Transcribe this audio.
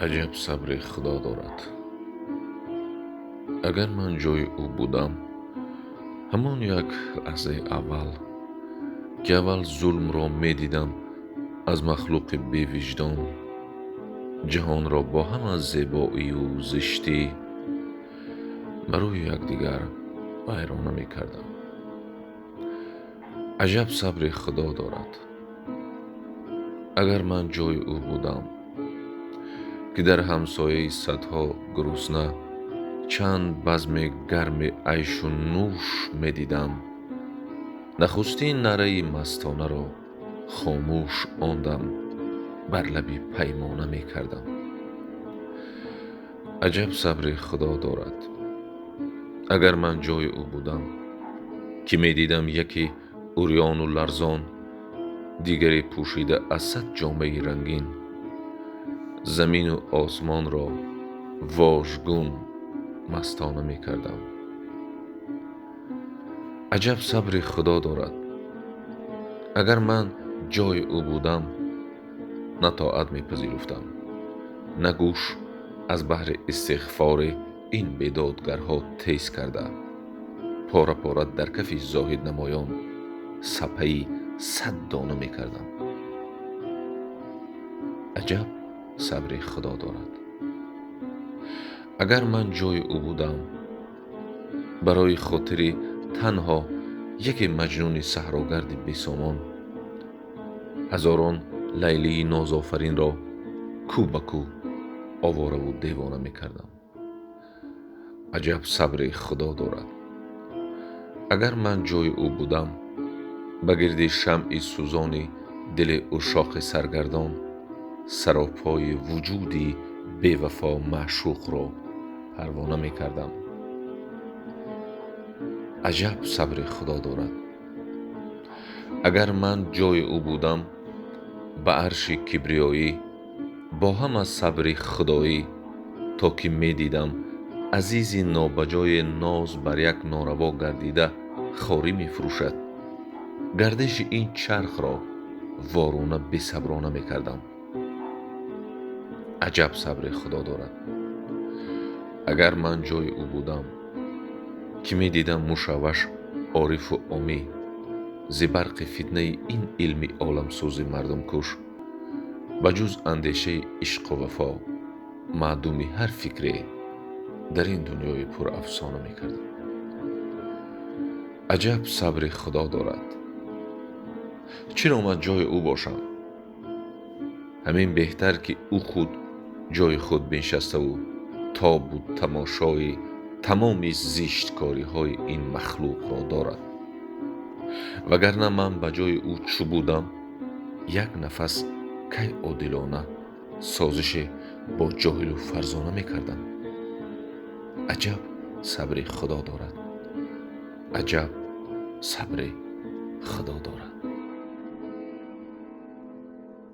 Аҷаб сабри Худо дорад. Агар ман ҷои ӯ будам, ҳамон як лаҳзаи аввал, ки аввал зулмро медидам аз махлуқи бевиҷдон, ҷаҳонро бо ҳама зебоию зиштӣ ба рӯи якдигар вайрона мекардам. Аҷаб сабри Худо дорад. Агар ман ҷои ӯ будам, ки дар ҳамсояи садҳо гурусна чанд базми гарми айшу нӯш медидам, нахустин наъраи мастонаро хомӯш он дам бар лаби паймона мекардам. Аҷаб сабри Худо дорад. Агар ман ҷои ӯ будам, ки медидам яке урёну ларзон, дигаре пӯшида аз сад ҷомаи рангин, замину осмонро вожгун мастона мекардам. Аҷаб сабри Худо дорад. Агар ман ҷои ӯ будам, на тоат мепазируфтам, на гӯш аз баҳри истиғфори ин бедодгарҳо тез карда, пора-пора дар кафи зоҳиднамоён сапаи сад дона мекардам. Аҷаб сабри Худо дорад. Агар ман ҷои ӯ будам, барои хотири танҳо яке маҷнуни саҳрогарди бесомон, ҳазорон Лайлии нозофаринро кӯ ба кӯовораву девона мекардам. Аҷаб сабри Худо дорад. Агар ман ҷои ӯ будам, ба гирди шамъи сӯзони дили ушоқи саргардон саропои вуҷуди бевафо маъшуқро парвона мекардам. Аҷаб сабри Худо дорад. Агар ман ҷои ӯ будам, ба арши кибриёӣ бо ҳама сабри худоӣ, то ки медидам азизи нобаҷои ноз бар як нораво гардида хорӣ мефурӯшад, гардиши ин чархро ворона бесаброна мекардам. Аҷаб сабри Худо дорад. Агар ман ҷои ӯ будам, ки медидам мушавваш орифу омӣ зи барқи фитнаи ин илми оламсӯзи мардумкуш, ба ҷуз андешаи ишқу вафо маъдуми ҳар фикре дар ин дунёи пурафсона мекардам. Аҷаб сабри Худо дорад. Чаро ман ҷои ӯ бошам? Ҳамин беҳтар, ки ӯ худ ҷои худ биншаставу тобу тамошои тамоми зишткориҳои ин махлуқро дорад. Вагарна ман ба ҷои ӯ чӯ будам, як нафас кай одилона созише бо ҷоҳилу фарзона мекардам. Аҷаб сабри Худо дорад. Аҷаб сабри Худо дорад.